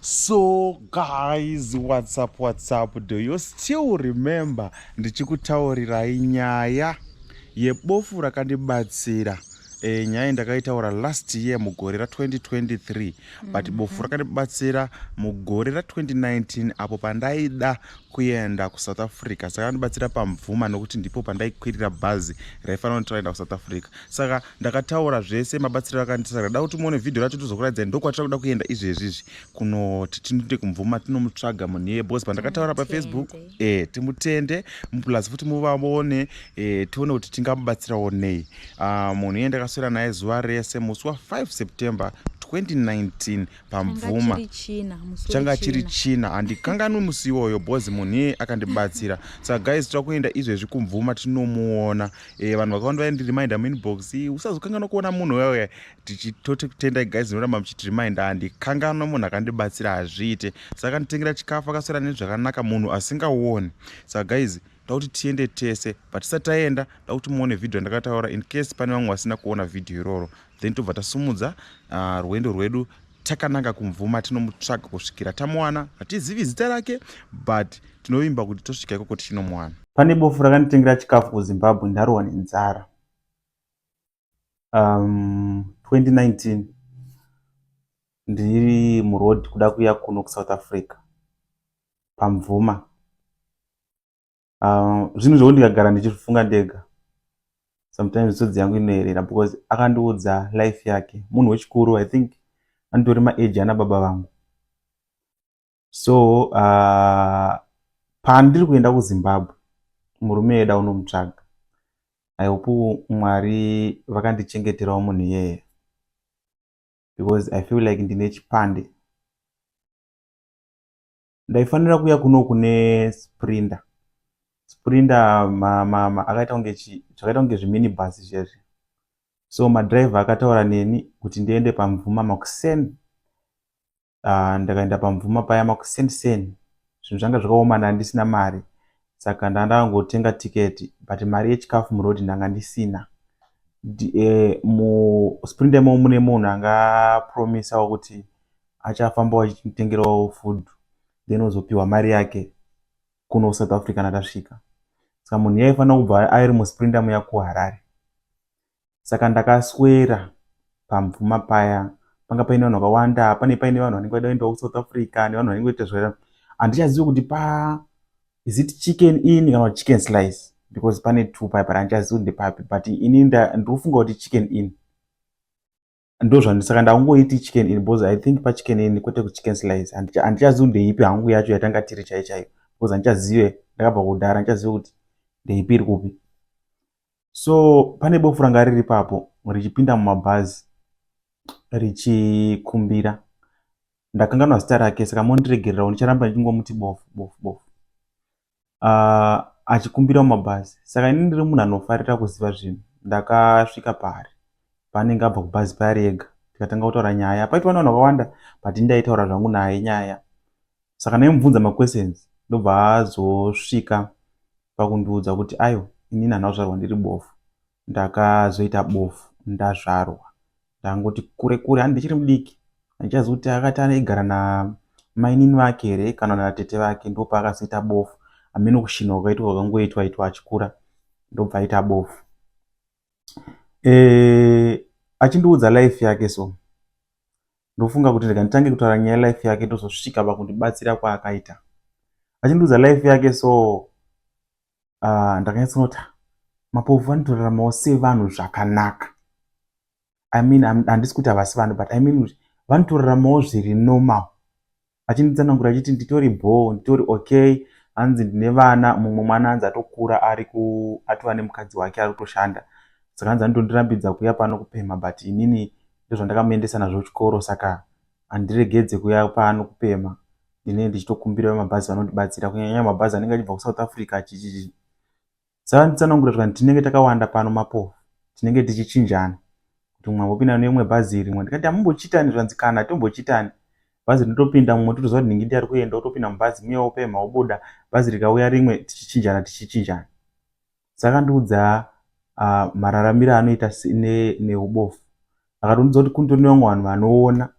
So guys, what's up, what's up? Do you still remember ndichikutaurirai nyaya yebofu rakandibatsira? Nyaya ndakaitaura last year mugore ra2023, but bofu rakandibatsira mugore ra2019 apo pandaida kuenda kuSouth Africa. Saka kandibatsira paMvuma nokuti ndipo pandaikwirira bhazi raifanira kuti raenda kuSouth Africa. Saka ndakataura zvese mabatsiro akandisaka. Da kuti muone vhidhio racho, tozokuratidzai ndokwatiri kuda kuenda izvezvizvi, kunoti tinoende kuMvuma, tinomutsvaga munhu iyeye, because pandakataura paFacebook timutende, plus futi muvaone, tione kuti tingamubatsirawo nei. Munhu iye ndakaswera naye zuva rese musi wa5 September 2019 paMvuma. Changa chiri China, handikanganwi musi iwoyo because munhu iyeye akandibatsira. Saka guys, tira kuenda izvezvi kuMvuma, tinomuona. Vanhu vakawanda vaindireminder muinbox, "Usazokanganwa kuona munhu wewe." Tichitoti kutendai guys, inoramba muchitireminder. Handikanganwa munhu akandibatsira, hazviite. Saka akanditengera chikafu, akaswera nezvakanaka, munhu asingaoni. Saka guys, ndakuti tiende tese, but tisati taenda, ndakuti muone vhidhio yandakataura in case pane vamwe vasina kuona vhidhio iroro. Then tobva tasumudza rwendo rwedu takananga kuMvuma, tinomutsvaga kusvikira tamuwana. Hatizivi zita rake, but tinovimba kuti tosvika ikoko tichinomuwana. Pane bofu rakanditengera chikafu kuZimbabwe ndarohwa nenzara. 2019 ndiri muroad kuda kuuya kuno kuSouth Africa, paMvuma. Zvinhu zvokuti ndikagara ndichifunga ndega sometimes misodzi yangu inoerera, because akandiudza life yake. Munhu wechikuru, I think anotori maage ana baba vangu. So pandiri kuenda kuZimbabwe, murume eda unomutsvaga. I hope Mwari vakandichengeterawo munhu iyeye, because I feel like ndine chipande. Ndaifanira kuuya kuno kune Sprinter. Sprinter akaita kunge zvakaita kunge zviminibus zvezvi. So madhiraivha akataura neni kuti ndiende paMvuma makuseni. Ndakaenda paMvuma paya makuseni seni. Zvinhu zvanga zvakaoma, ndandisina mari, saka ndanga ndangotenga tiketi, but mari yechikafu muroad ndanga ndisina. MuSprinter imomo mune munhu angapromisawo kuti achafambawo achitengerawo food, then ozopiwa mari yake kuno South Africa natasvika. Saka munhu iye aifanira kubva ari muSprinter muya kuHarare. Saka ndakaswera paMvuma paya, panga paine vanhu vakawanda, pane paine vanhu vanenge vaida kuendawo kuSouth Africa nevanhu vanenge vaita zvakadaro. Handichazivi kuti pa is it Chicken Inn kana kuti Chicken Slice, because pane two paya, but handichazivi kuti ndepapi, but ini ndinofunga kuti Chicken Inn ndozvandi. Saka ndakungoiti Chicken Inn because I think paChicken Inn, kwete kuChicken Slice. Handichazivi kuti ndeipi hangu yacho yatanga tiri chai chaiyo, because handichazive, ndakabva kudhara, handichazivi kuti ndeipi iri kupi. So pane bofu ranga riri ipapo richipinda mumabhazi richikumbira. Ndakanganwa zita rake, saka mondiregererawo, ndicharamba ndichingomuti bofu, bofu, bofu. Achikumbira mumabhazi. Saka ini ndiri munhu anofarira kuziva zvinhu. Ndakasvika paari paanenge abva kubhazi paya ega, tikatanga kutaura nyaya. Paitwa nevanhu vakawanda, but ndaitaura zvangu naye nyaya. Saka ndaimubvunza maquestions, ndobva azosvika pakundiudza kuti aiwa, inini handina kuzvarwa ndiri bofu, ndakazoita bofu ndazvarwa, ndangoti kure kure, handi ndichiri mudiki. Handichazivi kuti akati aigara namainini vake here kana natete vake, ndopaakazoita bofu. Hameno kushinwa kwakaitwa, kwakangoitwa itwa achikura, ndobva aita bofu. Achindiudza life yake, so ndofunga kuti ndika nditange kutaura nyaya yelife yake, ndozosvika pakundibatsira kwaakaita. Achindiudza life yake, so ndakanyatsoona kuti mapofu vanotoraramawo sevanhu zvakanaka. I mean, handisi kuti havasi vanhu, but I mean vanotoraramawo zviri normal. Achinditsanangura achiti nditori bho, nditori okay, hanzi ndine vana, mumwe mwana hanzi atokura, ari atova nemukadzi wake, ari kutoshanda, saka hanzi anotondirambidza kuuya pano kupemha, but inini ndozvandakamuendesa nazvo kuchikoro, saka handiregedze kuuya pano kupemha. Ndinenge ndichitokumbira mabhazi vanondibatsira, kunyanya mabhazi anenge achibva kuSouth Africa chichichi. Saka nditsanangura zvikanzi tinenge takawanda pano mapofu, tinenge tichichinjana kuti mumwe ambopinda nerimwe bhazi rimwe. Ndikati hamumbochitani? Zvanzi kana tombochitani, bhazi rinotopinda mumwe, totoziva kuti nhingi ndiye ari kuenda, otopinda mubhazi muya, wopemha, wobuda, bhazi rikauya rimwe, tichichinjana, tichichinjana. Saka ndiudza mararamiro anoita neubofu. Akatondiudza kuti kundori nevamwe vanhu vanoona.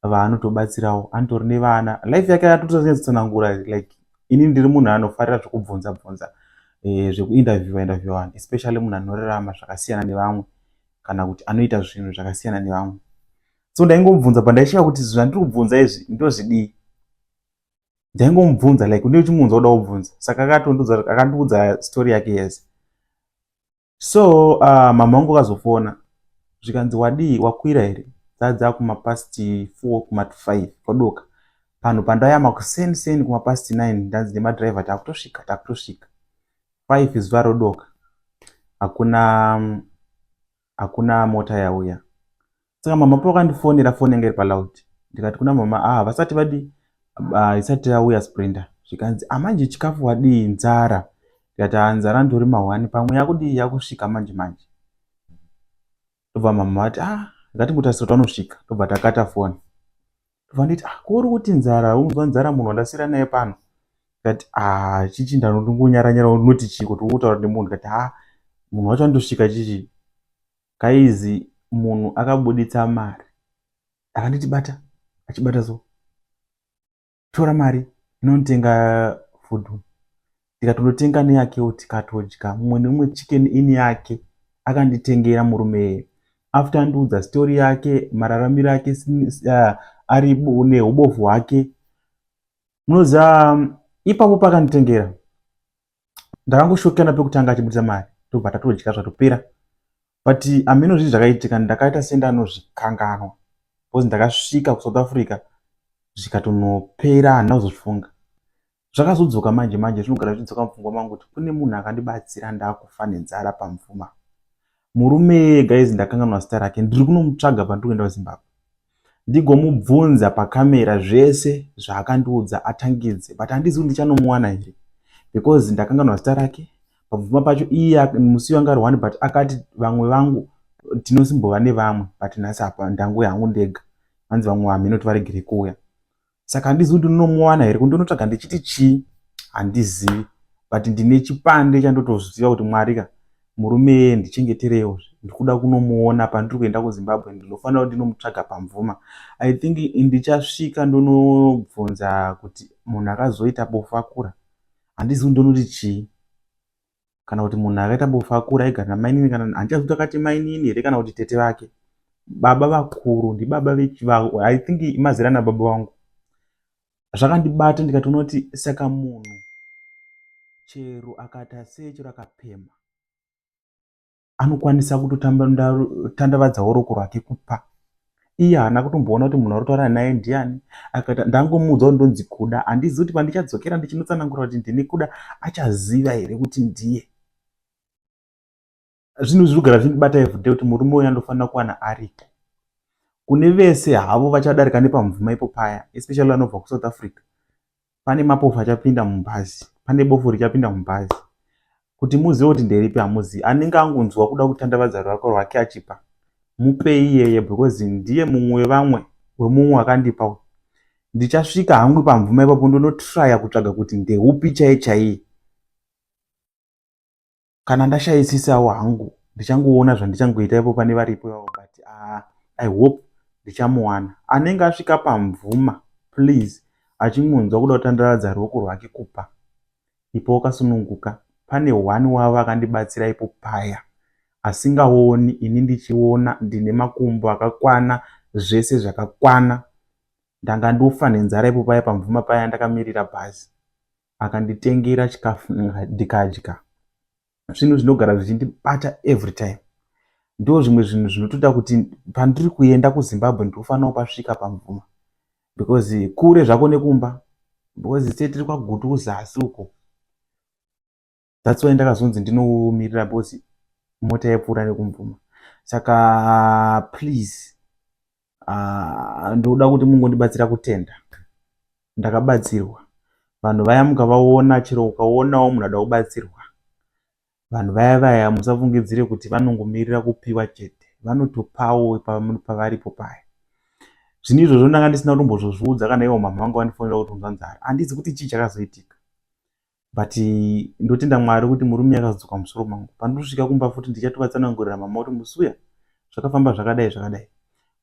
Vaanotobatsirawo, anotori nevana. Life yake atotsanangura. Like, ini ndiri munhu anofarira zvekubvunza bvunza, zvekuinterviewa interviewa vanhu, especially munhu anorarama zvakasiyana nevamwe kana kuti anoita zvinhu zvakasiyana nevamwe. So ndaingomubvunza pandaisvika kuti zvandiri kubvunza izvi ndozvidii. Ndaingomubvunza, like, ndochimunzwa kuda kubvunza. Saka akandiudza story yake yese. So mama vangu akazofona, zvikanzi, "Wadii, wakwira here?" Dzadza kumapast 4, kuma5 kwadoka panhu pandaya makuseni seni, kumapast 9. Ndanzi nemadhiraivha, "Takutosvika, takutosvika." 5, zuva rodoka, hakuna mota yauya. Saka mama pawakandifonera, foni yanga iri paloud. Ndikati kuna mama, "Ah, vasati vadi, isati yauya Sprinter." Zvikanzi, "Amanje chikafu wadii, nzara?" Ndikati, "Ah, nzara ndori mahwani, pamwe yakudii, yakusvika manje manje." Ndobva mama vati, "Ah, ngatingotarisira kuti vanosvika." Ndobva takata foni. Ndobva nditi, "Ah, kuri kuti nzara, unzwa nzara, munhu wandasiyira naye pano." Ndikati, "Ah, chichi ndanondongonyaranyara, unoti chii kuti uri nemunhu?" Ndikati, "Ah, munhu wacho andosvika chichi." Kaizi munhu akabuditsa mari, akanditi, "Bata." Achibata so, "Tora mari inonotenga food." Ndikatonotenga neyakewo, tikatodya mumwe nemumwe Chicken Inn yake akanditengera murume. After andiudza story yake, mararamiro ake ari neubofu hwake, munoziva, ipapo pakanditengera ndakangoshokana pekutanga achibudisa mari. Tobva tatodya, zvatopera. But hameno zvii zvakaitika, ndakaita sendanozvikanganwa because ndakasvika kuSouth Africa zvikatonopera, handina kuzozvifunga. Zvakazodzoka manje manje, zvinogara zvichidzoka mupfungwa mangu kuti kune munhu akandibatsira ndakufa nenzara paMvuma. Murume, guys, ndakanganwa zita rake. Ndiri kunomutsvaga pandiri kuenda kuZimbabwe, ndigomubvunza pakamera zvese zvaakandiudza atangidze. But handizi kuti ndichanomuwana here because ndakanganwa zita rake. Pabvuma pacho iye musi wanga ari one, but akati, "Vamwe vangu tinosimbova nevamwe, but nhasi apa ndanguya hangu ndega." Hanzi vamwe hameno kuti varegere kuuya. Saka handizi kuti ndinomuwana here, kundinotsvaga ndichiti chii handizivi. But ndine chipande chandotoziva kuti, Mwari ka, murume ndichengeterewo, ndikuda kunomuona pandiri kuenda kuZimbabwe. Ndinofanira kuti ndinomutsvaga paMvuma. I think ndichasvika ndonobvunza kuti munhu akazoita bofu akura, handizivi kuti ndonoti chii, kana kuti munhu akaita bofu akura aigara namainini, kana handichazivi kuti akati mainini here kana kuti tete vake, baba vakuru, ndibaba. I think mazera nababa vangu. Zvakandibata, ndikatoona kuti saka munhu chero akaita sei, chero akapemha, anokwanisa kutotandavadzawo ruoko rwake kupa. Iye haana kutomboona kuti munhu ari kutaura naye ndiani. Akati, ndangomuudza kuti ndonzi Kuda. Handizivi kuti pandichadzokera ndichinotsanangura kuti ndini Kuda, achaziva here kuti ndiye. Zvinhu zviri kugara zvindibata everyday kuti murume uyu andofanira kuwana ariko. Kune vese havo vachadarika nepaMvuma ipo paya, especially vanobva kuSouth Africa, pane mapofu achapinda mubhazi, pane bofu richapinda mubhazi. Kuti muzive kuti nderipi hamuzivi. Anenge angonzwa kuda kutandavadza ruoko rwake achipa, mupei iyeye, because ndiye mumwe wevamwe wemumwe wakandipa. Ndichasvika hangu paMvuma ipapo, ndonotraya kutsvaga kuti ndeupi chaiye chaiye. Kana ndashayisisawo hangu, ndichangoona zvandichangoita ipo pane varipo ivavo. But I hope ndichamuwana. Anenge asvika paMvuma, please, achingonzwa kuda kutandaradza ruoko rwake kupa, ipo wakasununguka. Pane one wavo akandibatsira ipo paya asingaoni, ini ndichiona, ndine makumbo akakwana, zvese zvakakwana. Ndanga ndofa nenzara ipo paya paMvuma paya, ndakamirira bhazi. Akanditengera chikafu ndikadya. Zvinhu zvinogara zvichindibata every time. Ndo zvimwe zvinhu zvinotoita kuti pandiri kuenda kuZimbabwe ndinofanira kupasvika paMvuma, because kure zvako nekumba, because se tiri kwaGutu kuzasi uko. That's why ndakazonzi ndinomirira, because mota yaipfuura nekuMvuma. Saka please, ndoda kuti mungondibatsira kutenda ndakabatsirwa. Vanhu vaya mukavaona, chero ukaonawo munhu ada kubatsirwa, vanhu vaya vaya musafungidzire kuti vanongomirira kupiwa chete, vanotopawo pavaripo paya. Zvinhu izvozvo ndanga ndisina kutombozozviudza kana ivo mama vangu vandifonera kuti unzwa nzara. Handizi kuti chii chakazoitika, but ndotenda Mwari kuti murume akazodzoka musoro mangu. Pandosvika kumba futi ndichatovatsanangurira mama kuti musi uya zvakafamba zvakadai zvakadai.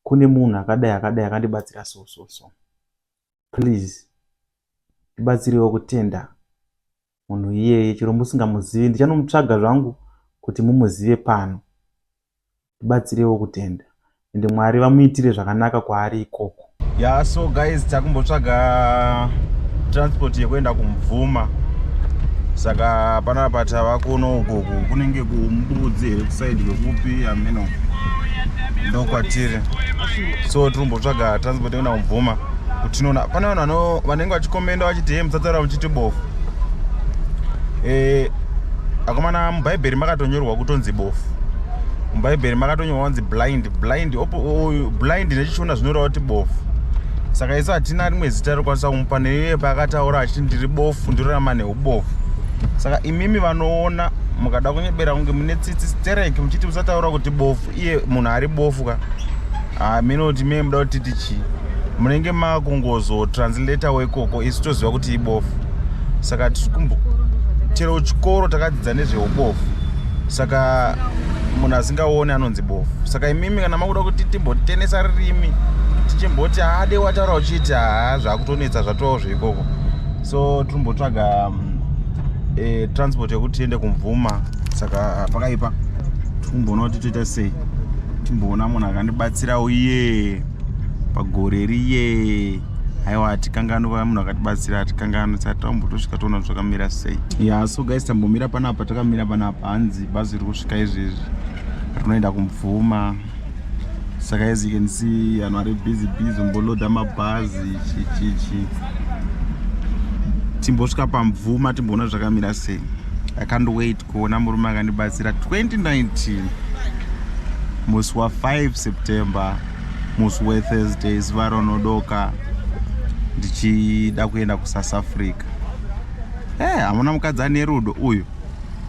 Kune munhu akadai akadai akandibatsira so so so. Please ndibatsirewo kutenda munhu iyeye chero musingamuzivi ndichanomutsvaga zvangu kuti mumuzive pano. Ndibatsirewo kutenda ende Mwari vamuitire zvakanaka kwaari ikoko. Ya, so guys, takumbotsvaga transport yekuenda kuMvuma. Saka panapa tava kuno ukoku kunenge kuMbudzi here, kuside kwekupi ameno ndokwatiri. So tiri kumbotsvaga transport yekuenda kuMvuma kuti tinoona pane vanhu vanenge vachikomenda vachiti, "He, musataura muchiti bofu." Akomana, mubhaibheri makatonyorwa kutonzi bofu. Mubhaibheri makatonyorwa kunzi blind. Blind, blind nechiShona zvinoreva kuti bofu. Saka isu hatina rimwe zita rokwanisa kumupa neiye paakataura achiti, "Ndiri bofu, ndirorama neubofu." Saka imimi vanoona mukada kunyebera kunge mune tsitsi stereki muchiti musataura kuti bofu, iye munhu ari bofu ka, hameno kuti mie muda kuti titi chii. Munenge makungozotranslata wekoko, isu toziva kuti ibofu. Saka tiri kumbo chero chikoro takadzidza nezveubofu. Saka munhu asingaoni anonzi bofu. Saka imimi kana makuda kuti timbotenesa ririmi tichimboti haade wataura uchiti haa, zvakutonetsa, zvatovawo zveikoko. So tirimbotsvaga transport yekuti tiende kuMvuma. Saka pakaipa, tikumboona kuti toita sei. Timboona munhu akandibatsirawo iye pagore riye. Aiwa, hatikanganwi munhu akatibatsira, hatikanganwi. Saka tambotosvika toona kuti zvakamira sei. Ya, so guys, tambomira panapa, takamira panapa. Hanzi bhazi riri kusvika izvezvi rinoenda kuMvuma. Saka as you can see, vanhu vari busy busy mbolodha mabhazi chichichi. Timbosvika paMvuma timboona zvakamira sei. I can't wait kuona murume akandibatsira 2019 musi wa5 September, musi weThursday, zuva rinodoka, ndichida kuenda kuSouth Africa. Hamuna mukadzi ane rudo uyu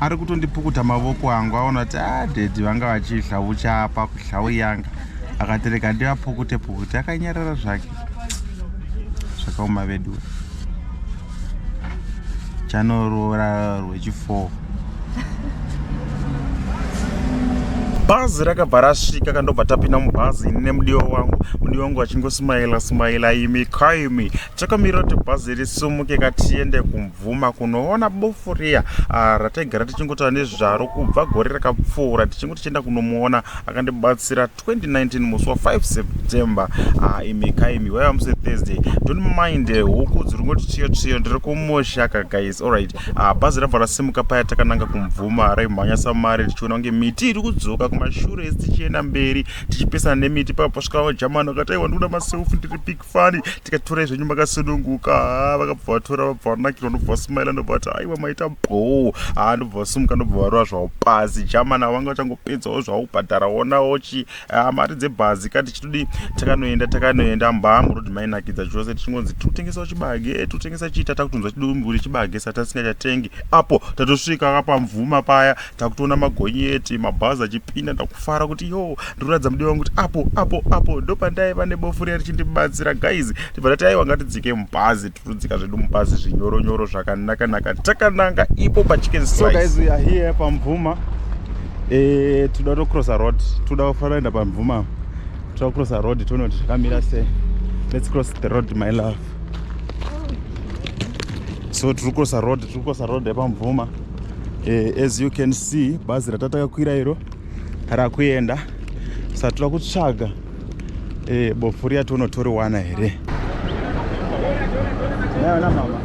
ari kutondipukuta mavoko angu. Aona kuti a daddy vanga vachidla uchapa kuhlauyanga, akatereka ndivapukute pukute, akanyarara zvake. Zvakaoma vedu, chanorora rwechi4. Bhazi rakabva rasvika, kandobva tapinda mubhazi ini nemudiwa wangu. Mudiwa wangu achingosmaila smaila. Imi kaimi, takamirira kuti bhazi risumuke katiende kuMvuma kunoona bofu riya rataigara tichingotaura nezvaro kubva gore rakapfuura, tichingo tichienda kunomuona akandibatsira 2019 musi wa5 September. Imi kaimi, waiva musi Thursday. Don't mind huku dziri ngoti tsviyo tsviyo, ndiri kumushaka guys. Alright, bhazi rabva rasimuka paya, takananga kuMvuma. Raimhanya samari, tichiona kunge miti iri kudzoka kumashure, isi tichienda mberi tichipesana nemiti. Papasvika jamani akati, "Aiwa, ndikuda maselfie, ndiri big fan." Tikatora zvenyu makasununguka. Ha, vakabva vatora, vabva vanakirwa, ndobva vasmaila, ndobva vati, "Aiwa, maita bho." Ha, ndobva vasumuka, ndobva varova zvavo pasi. Jamani vanga vachangopedzawo zvavo kubhadhara onawo chi mari dzebhazi ka. Tichitodi takanoenda, takanoenda mbamu rodi mainakidza chose. Tichingonzi tikutengesawo chibage, tikutengesa chiita, takutonzwa chidumbu rechibage satasingachatengi. Apo tatosvika kapamvuma paya, takutoona magonyeti, mabhazi achipinda. Ndakufara kuti yo, ndikuratidza mudiwa wangu kuti apo apo apo ndopandaiva nebofu riya richindibatsira guys. Tibva tati, "Aiwa, ngatidzike mubhazi." Tiridzika zvedu mubhazi zvinyoronyoro zvakanaka-naka, takananga ipo paChicken So Slice. Guys, we are here paMvuma. Toda kutocrossa road, toda kufanira kuenda paMvuma. Toda kucrossa road toona kuti zvakamira sei. Let's cross the road, my love. So tiri kucrossa road, tiri kucrossa road yepamvuma. As you can see, bhazi ratatakakwira iro rakuenda. Saka toda kutsvaga bofu riya toona toriwana here. Naona mama.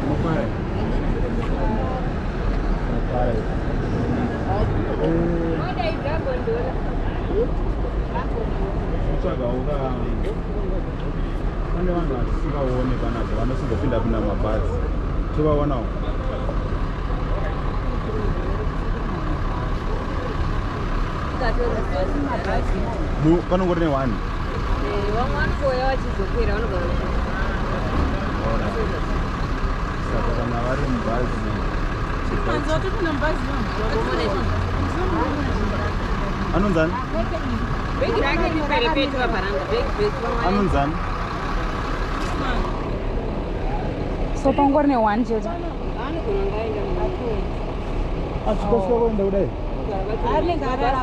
Mufare. Mufare. Kutsvagawo ka pane vanhu vasingaone panapa, vanosingopinda pinda mabhazi, tovaonawo. Panongori neone. Vamwe vanongouya vachizokwira, vanogara. Saka kana vari mubhazi anonzani? Bhegi rake riperepetu vaparanda bhegi bhegi vamwe. Anonzani? So pangori ne-one chete. Vanogona ngaenda. Achikosvika kuenda kudai. Anenge arara.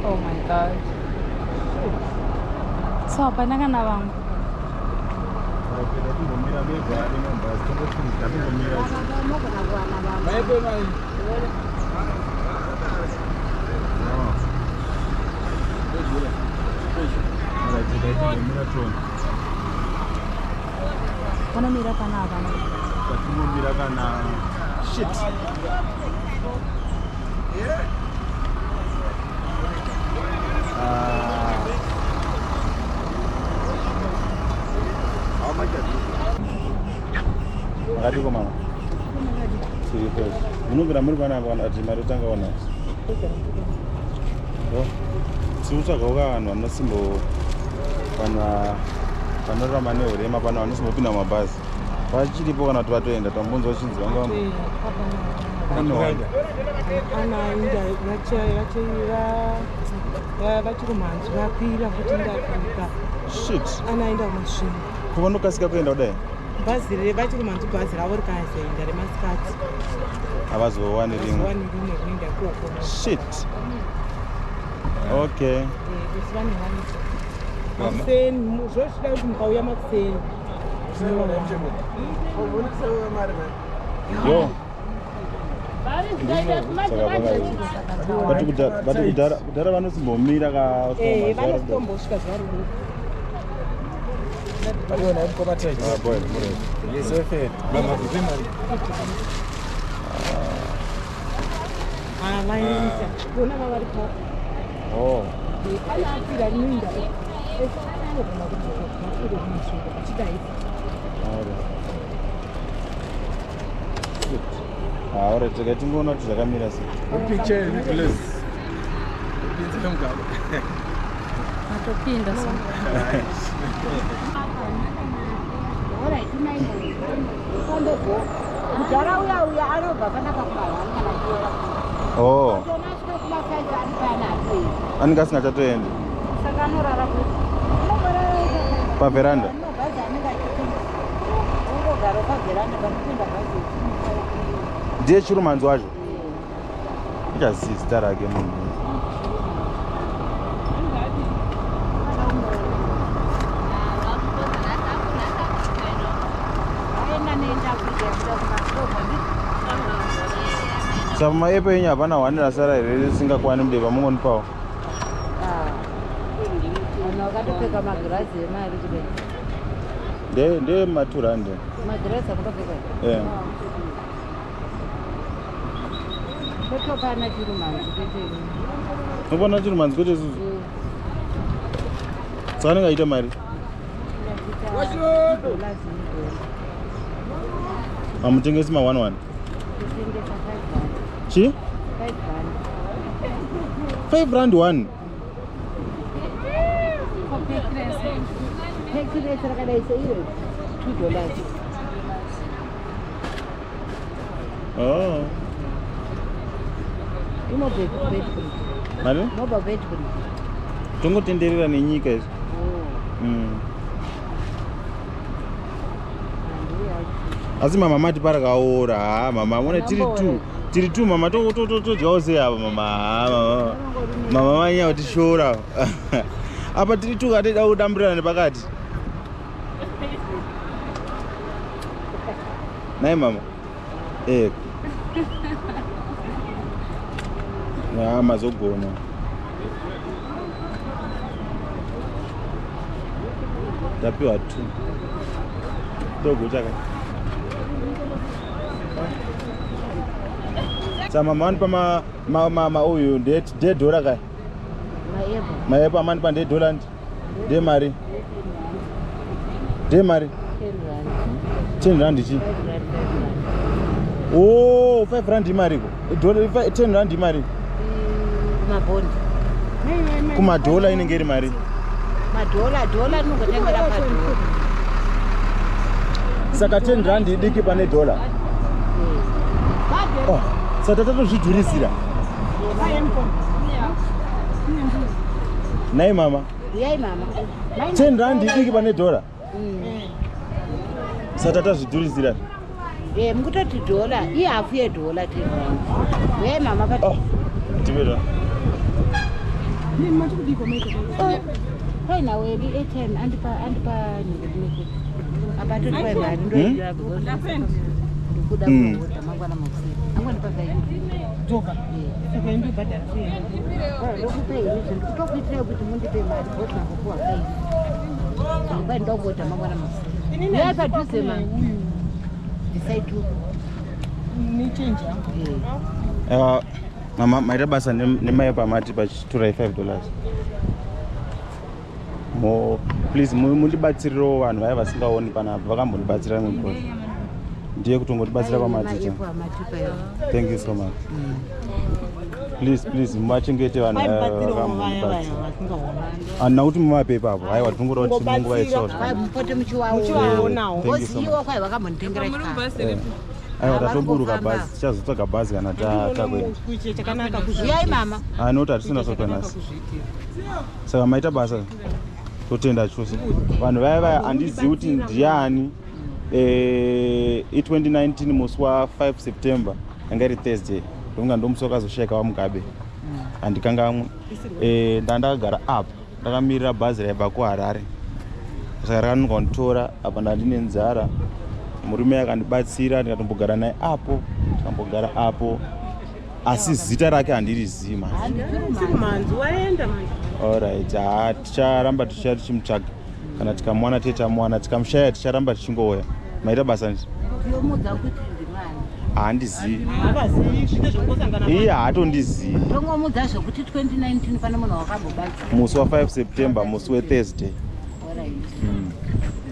Oh my God. So hapana kana vamwe. Timbomira maybe ari mabhazi, timbomira. Timbomira tona. Vanomira pana hapana. Timbomira kana shit. Ah. Makadiko mama? Tiripo. Munogara muri panapa kana kuti matotanga wanhasi? Tiri kutsvagawo ka vanhu vanosimbo vanhu vanorarama neurema pano, vanosimbopinda mumabhazi. Vachiripo kana kuti vatoenda? Tambonzwa chinzi vanga Anainda vachiri mhanzi, vakwira futi ndafurika. Shit. Anaenda kuMasvingo. Ko vanokasika kuenda kudai? Bhazi vachiri mhanzi, bhazi ravo rikazoenda remasikati, havazowani rimwe. Wani rimwe rinoenda ikoko. Shit, okay. Isi vane vanoita makuseni, zvochida kuti mukauya makuseni zvinovawana. Yo, but kudhara vanosimbomira ka. Vanositombosvika zuva rimwe. Ah, boy, boy. Vaenda vona vavari pa Oh. Anakwira rinoenda esi anogona kudzoka uro kuMasvingo achidai. Alright. Shit. Ah, alright, rega tingoona kuti zvakamira sei. Upicture please. Upinze mugabo. Atopinda so. Alright, mudhara uya uya anobva panapa kumahwani kana chiora. Oh, Tona asvika kuma5 ari payana atoenda. Anenge asingachatoendi. Saka anorara kuti unomborara. Pavheranda? Mabhazi anenge achipinda, ungogara pavheranda panopinda bhazi. Ndiye Chirumanzi wacho? Ichazivi zita rake munhu. Aenda nenda kuita kuda kumasoko. Saka maepo enyu hapana hwani rasara here risingakwani mudeva mungonipawo? Vanhu vakatopfeka magirazi emari kudai. Nde maturande. Magirazi akutopfeka. Yeah. Totopana Chirumanzi kwete. Nopana Chirumanzi kwete isusu. Saka anenge aita mari? Dollars. Hamutengesi ma 11? Kutengesa 5 rand. Chi? 5 rand. 5 rand 1? Peki rese rakadai seiro $2. Oh. Imobetbridge. Mari? Mobile Beitbridge. Tongotenderera nenyika izvi. Asi mama mati parakaora. Ha, mama, mone tiri two, tiri two mama, todyawo sei apa mama? Ha, mama, mama manyanya kutishora apa. Tiri two, katida kudamburirana nepakati. Nai mama, ha, mazogona. Tapiwa two, toguchaka. Sa mama vanipa ma uyu ndedhora kai? Maepo. Maepo amanipa ndedhora, ndi ndemari, ndemari. 10 rand. 10 rand chi? 5 rand, 5 rand. O, 5 rand imariko? 10 rand imari? Mabhondi. Kumadhola inenge iri mari? Madhola, dhola rinongotengera padhola. Saka 10 rand idiki pane dhola. Oh, saka tatozvidhurisira nai mama. Uyai mama. 10 rand idiki pane dhola, saka tatazvidhurisira. Mukutoti dhola ihafu yedhola, 10 rand. Uyai mama. Oh. Tibeta. Paina wedu airtime andipa andipa nekuti apa totipa mari ndoidira ndokuda kuhodha mangwana makuseni angondipa vai Dzoka. Saka indobhadhara sei? ndokupa ini zvinhu kutokuitirai kuti mundipe mari bhosi nangopuwa kai kwai ndokuhodha mangwana makuseni uyai padhuze ma bvisai tu Nechange yangu. Mama, maita basa nemai pamati pachiturai $5. Mo please mundibatsirirewo vanhu vaya vasingaoni panapa vakambondibatsira rimwe gore. Ndiye kutongotibatsira kwamaticha. Thank you so much. Please, please muvachengete vanhu vaya Vaibatsirawo vaya vaya vakambondibatsira. vasingaoni. Handina kuti muvape ipapo. Haiwa tinongoda kuti munguva Kungobatsira. yetsawo. Mupote muchiwaona. Muchiwaonawo. Thank you so much. Oziwa kwai vakambonditengera chikafu. Aiwa Ah, tatoburuka varikufamba. bhazi, tichazotsvaga bhazi kana takuenda. Kuita chakanaka kuzviitira. Uyai mama. Ah, noti hatisina sokanasi. Saka maita basa, totenda chose. Vanhu vaya vaya handizivi kuti ndiani. I2019 musi wa5 September yanga iri Thursday, ndonga ndomusi wakazoshayika vaMugabe, handikangamwe. Ndandakagara apa ndakamirira bhazi raibva kuHarare, saka rakanonoka kunditora. Apa ndandine nzara, murume akandibatsira, ndikatombogara naye apo, tikambogara apo, asi zita rake handirizivi manje. Chirumanzu waenda manje. Alright, ha, ticharamba tichiya tichimutsvaga. Kana tikamuwana tete tamuwana, tikamushaya ticharamba tichingouya. Maita basa. Tiyomudza kuti ndimani. Handizivi. Havazivi zvite zvongosangana. Iye haatondizivi. Tongomudza zvokuti 2019 pane munhu wakambobatsira. Musi wa5 September, musi weThursday. Alright.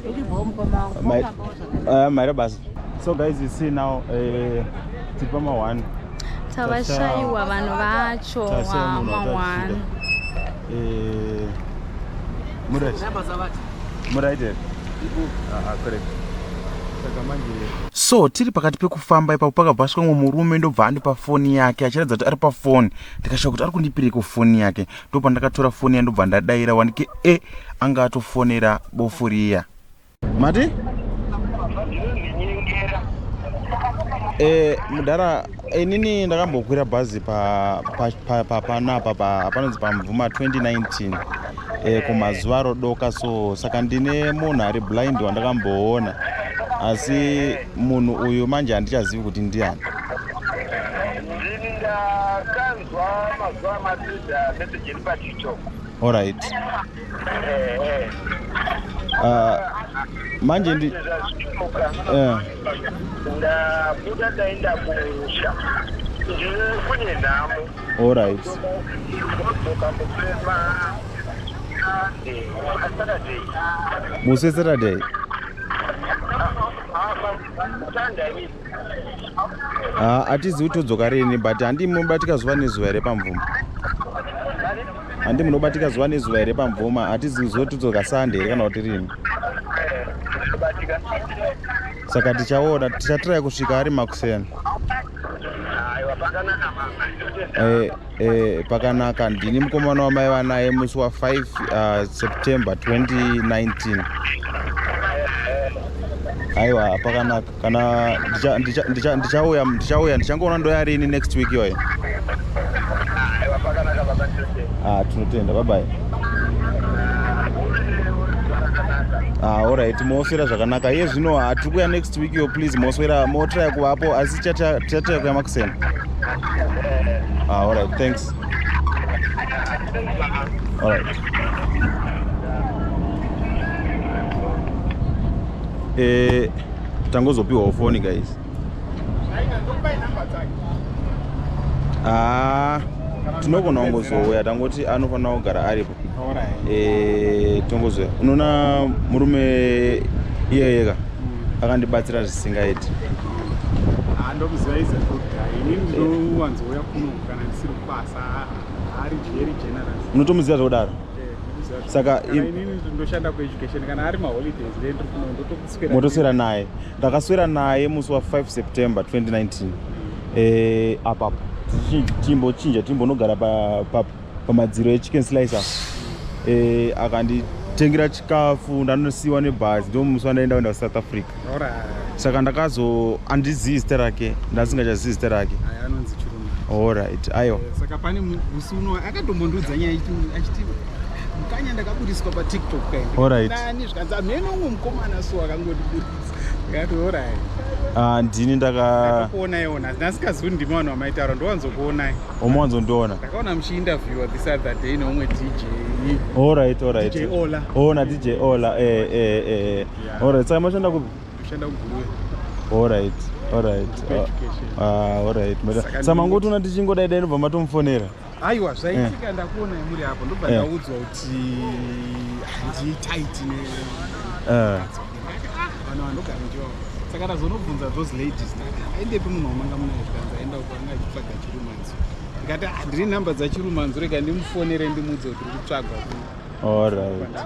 Uri mukoma wangu. Mofambawo zvakanaka. Maita basa. So guys, you see now, tiri pama1. Tavashayiwa vanhu vacho. Tashaya munhu. Wama1. Muright, muright here? Ah, correct. Saka manje So tiri pakati pekufamba ipapo, pakabva asvika mumwe murume, ndobva andipa foni yake achiratidza kuti ari pafoni. Ndikasvika kuti ari kundipireko foni yake, ndopandakatora foni ya, ndobva ndadayira, wanike e anga atofonera bofu riya. Mati mudhara, inini ndakambokwira bhazi panapa panonzi paMvuma 2019, kumazuva rodoka. So saka ndine munhu ari blind wandakamboona, asi munhu uyu manje handichazivi kuti ndiani. Ndini ndakanzwa mazuva amapedza meseji iri paTikTok. Alright. Manje ndi Zvazvimuka, ndabuda ndaenda kumusha, ndine kune nhamo. Ndodzoka musema Saturday. Musi weSaturday? Sunday. Hatizivi kuti todzoka rini, but handi munobatika zuva nezuva here paMvuma? Handi munobatika zuva nezuva here paMvuma? Hatizivi zuva todzoka Sunday here kana kuti rini. Batika. Saka tichaona, tichatry kusvika ari makuseni. Aiwa, pakanaka mama. Pakanaka. Ndini mukomana wamai vanaye musi wa5 September 2019. Aiwa, pakanaka. Kana ndichauya, ndichauya, ndichangoona ndoya rini next week iyoyo. Aiwa, pakanaka baba, ndinotenda. Ah, tinotenda. Bye bye. Ah, alright, moswera zvakanaka. Iye zvino hatiri kuya next week iyo, please moswera, motraya kuvapo, asi tichatry kuya makuseni. Ah, alright, thanks. Alright. Tangozopiwawo foni, guys. Ah, tinogona kungozouya, tangoti anofanira kugara aripo. Tongozoya. Unoona murume iyeyeka akandibatsira zvisingaiti. Ndomuziva, is a good guy. Inini ndinowanzouya kuno kana ndisiri kubasa, ari very generous. Unotomuziva zvekudaro? Ndomuziva. Saka Kana inini ndoshanda kueducation, kana ari maholidays ndee ndiri kuno, ndotoswera. Motoswera naye. Ndakaswera naye musi wa5 September 2019, apapo timbochinja, timbonogara pamadziro eChicken Slice apo. Akanditengera chikafu, ndanosiyiwa nebhazi, ndo musi wandaenda kuenda kuSouth Africa. Saka ndakazo, handizivi zita rake, ndasingachazivi zita rake. Aya anonzi Chiruma. Alright, aiwa. Saka pane musi uno akatombondiudza nyaya achiti mukanya ndakabudiswa paTikTok kai. Alright. Nani zvikanzi hameno umwe mukomana so akangondibudisa. Ndikati alright. Ah, ndini ndaka Ndakakuonaiwo nhasi. Ndasikazivi kuti ndimi vanhu vamaitaura ndowanzokuonai. Omawanzondiona. Ndakaona muchiinterviewa this other day neumwe DJ. Alright, alright. DJ Ola. Oh, na DJ Ola. Eh eh eh. Yeah. Alright, saka mashanda kupi? Ndoshanda kuGuruve. Alright, alright. Education. Ah, alright. Saka Saka mangoti tichingodai dai ndobva matomufonera. Aiwa, zvaitika ndakuonai muri apo ndobva ndaudzwa kuti handitaiti ne vanhu vanogara ndiwavo. Saka ndazonobvunza those ladies ndakati aendepi munhu wamanga munaye, zvikanzi aenda uko anga achitsvaga Chirumanzu. Ndikati "Ah, ndiri nhamba dzaChirumanzu, rega ndimufonere ndimuudze kuti uri kutsvagwa kuno." Alright.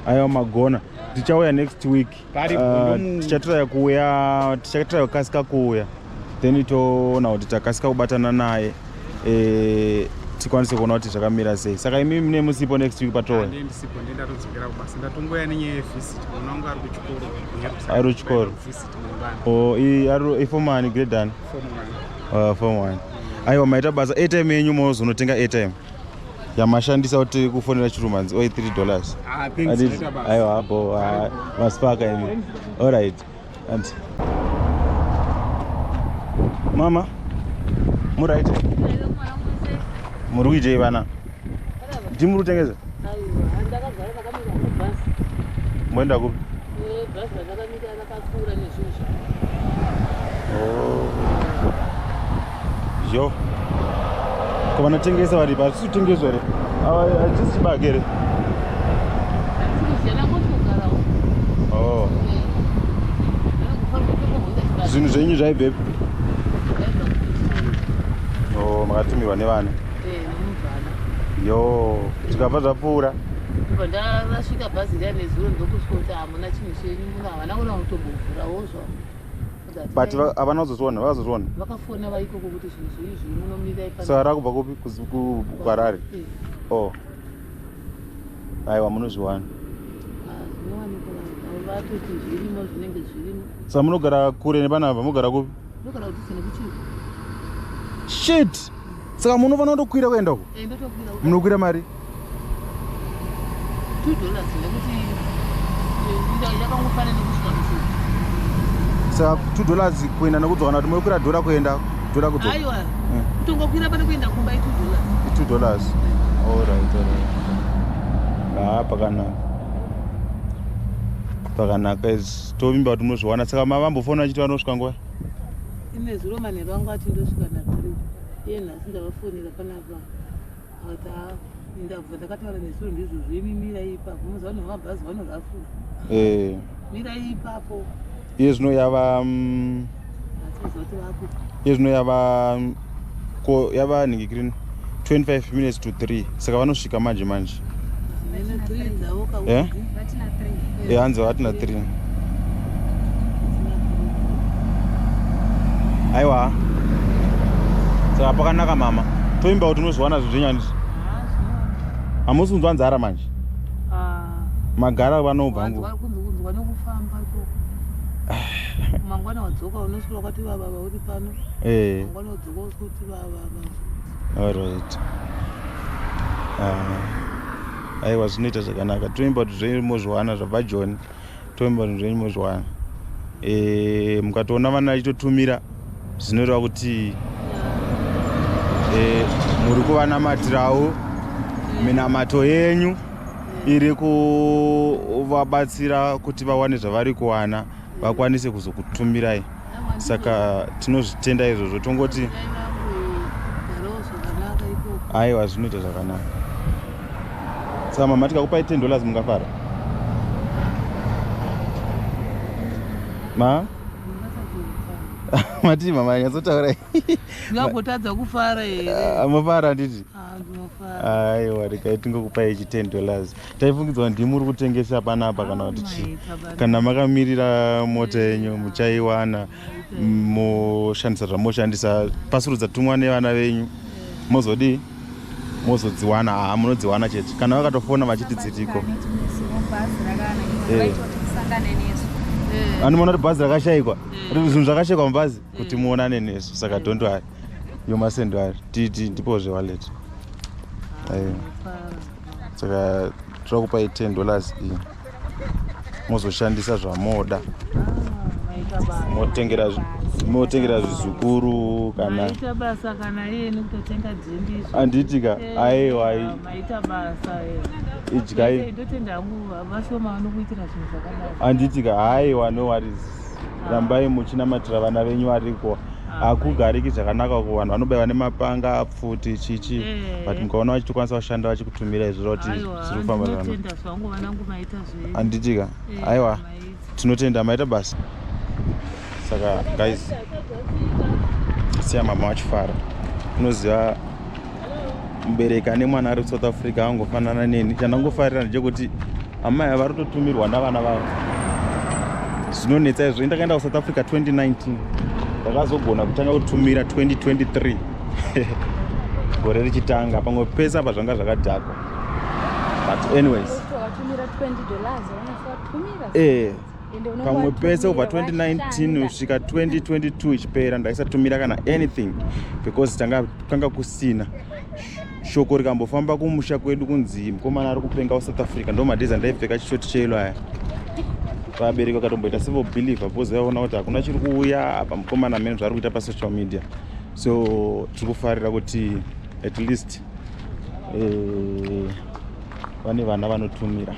Aiwa, magona. Tichauya next week. Paripo, Ah, tichatraya kuuya, tichatraya kukasika kuuya. Then toona kuti takasika kubatana naye. Tikwanise kuona kuti zvakamira sei. Saka imi mune musipo next week patouya? Ndiye ndisipo, ndiye ndatodzokera kubasa. Ndatongoya nenyaya yevisit, mwana wangu ari kuchikoro. Ari kuchikoro. Visit mangwana. Oh, i ari iform 1, grade 1. Form 1. Form 1. Aiwa, maita basa. Airtime yenyu mozonotenga airtime yamashandisa kuti kufonera Chirumanzi oi $3. Ah, thanks, maita basa. Aiwa, apo masipaka imi. Alright. And mama, muright? Muri kuitei vana? Ndimi muri kutengesa? Aiwa, ndakagara ndakamira kubhasi. Moenda kupi? Bhasi randakamira rakapfuura nezvinhu zvangu. Oh. Yo. Ko vanotengesa varipo? Hatisi kutengeswa here? Ava hachisi chibage here? Handisi ndangotogarawo. Oh. Zvinhu zvenyu zvaibvepi? Oh, makatumirwa nevana. Nemubvana. Yo, zvikabva zvapfuura. Ndobva ndarasvika bhazi riya nezuro, ndokusvika kuti hamuna chinhu chenyu muno, havana kuona kutombovhurawo zvavo. But havana kuzozviona, vakazozviona. Vakafona vaikoko kuti zvinhu zvenyu zviri munomirai. Saka rakubva kupi? KuHarare? Eh. Oh. Aiwa, munozviwana. Zvinowanikwa, vanhu vatoti zvirimo, zvinenge zvirimo. Saka munogara kure nepanapa, mugara kupi? Ndogara kudhuze nekuchiko. Shit! Saka munofanira kutokwira kuenda uko? Eh, ndotokwira. Munokwira mari? $2, nekuti yakangofanana nekusvika kushoko. Saka $2 kuenda nekudzoka, kana kuti munokwira dhora kuenda, dhora kudzoka? Aiwa, kutongokwira pane kuenda kumba i$2. $2. Alright, alright. Ha, pakanaka. Pakanaka izvi. Tovimba kuti munozviwana. Saka mavambofona achiti vanosvika nguva? Ine zuro manheru angu ati ndosvika na3, iye nhasi ndavafonera panapa akati a ndabva ndakataura nezuro ndizvozvo, imi mirai ipapo, muziva vanhu vamabhazi vanorafura. Mirai ipapo. Iye zvino yava Hatiziva kuti vakupa. Iye zvino yava ko yava nhingikirini 25 minutes to 3, saka vanosvika manje manje. Nene 3 dzavo. Eh? Kaudzi. Eh, hanzi vatina 3. Aiwa, saka pakanaka mama, toimba kuti unozviwana zvinhu zvenyu, handizvo? Hamusi kunzwa nzara manje? Magara vanobva nguva. Kunzwa nekufamba to mangwana wadzoka unosvika wakati vavava uri pano. Mangwana wadzoka usvika kuti vavava. Alright. Ah, aiwa, zvinoita zvakanaka. Toimba kuti zvenyu mozviwana zvabva John. Toimba kuti zvenyu mozviwana. Mukatoona vana vachitotumira, zvinoreva kuti muri kuvanamatirawo, minamato yenyu iri kuvabatsira kuti vawane zvavari kuwana, vakwanise kuzokutumirai. Saka tinozvitenda izvozvo, tongoti Garawo zvakanaka ikoko. Aiwa, zvinoita zvakanaka. Saka mama, tikakupai $10 mungafara ma? Mati mama, nyatsotaurai. Ndingagotadza kufara here? Ah, mafara handiti? Ah, ndinofara. Aiwa, regai tingokupai ichi $10. Taifungidzwa ndimi muri kutengesa panapa kana kuti chii. Maita bana. Kana makamirira mota yenyu muchaiwana, moshandisa zvamoshandisa, pasuru dzatumwa nevana venyu mozodii, mozodziwana. Haa, munodziwana chete kana vakatofona vachiti dziriko. Anomaona kuti bhazi rakashayikwa, zvinhu zvakashayikwa mubhazi kuti muonane nesu. Saka don't worry, You mustn't worry. Titi ndipozve wallet. Eh. Saka toda kupai $10 iyi. Mozoshandisa zvamoda. Motengera motengera zvizukuru kana maita basa kana iye nekutotenga dzimbi izvo. Handiti ka? Eh, Aiwa. ai- Maita basa. Eh. Idyai. Ndotenda hangu vashoma vanokuitira zvinhu zvakadaro. Handiti ka? Aiwa, no worries. Rambai muchinamatira vana venyu variko. Hakugariki zvakanaka ku vanhu vanobaiwa nemapanga, pfuti, chichi. Eh. But mukaona vachitokwanisa kushanda vachikutumira izvo kuti Aiwa, zviri kufamba zvakanaka. ndinotenda zvangu vanangu, maita zvenyu. Handiti ka? Eh, Aiwa. maita. Tinotenda, maita basa. Saka guys, siya mama vachifara. Unoziva mubereki ane mwana ari kuSouth Africa angofanana neni. Chandangofarira ndechekuti amai ava vari kutotumirwa navana vavo. Zvinonetsa izvo. Ndakaenda kuSouth Africa 2019, ndakazogona kutanga kutumira 2023, gore richitanga. Pamwe pese apa zvanga zvakadhakwa, but anyways. Watumira $20, wanasa watumira. Ende unonge Pamwe pese kubva watumira, 2019 washanda. kusvika 2022 ichipera, ndaisatumira kana anything because tanga kanga kusina. Shoko rikambofamba kumusha kwedu kunzi mukomana ari kupenga kuSouth Africa, ndo madays andaipfeka chishoti cheyellow aya. Vabereki vakatomboita sevobelieve because vaona kuti hakuna chiri kuuya apa, mukomana mene zvaari kuita pasocial media. So tiri kufarira kuti at least vane vana vanotumira.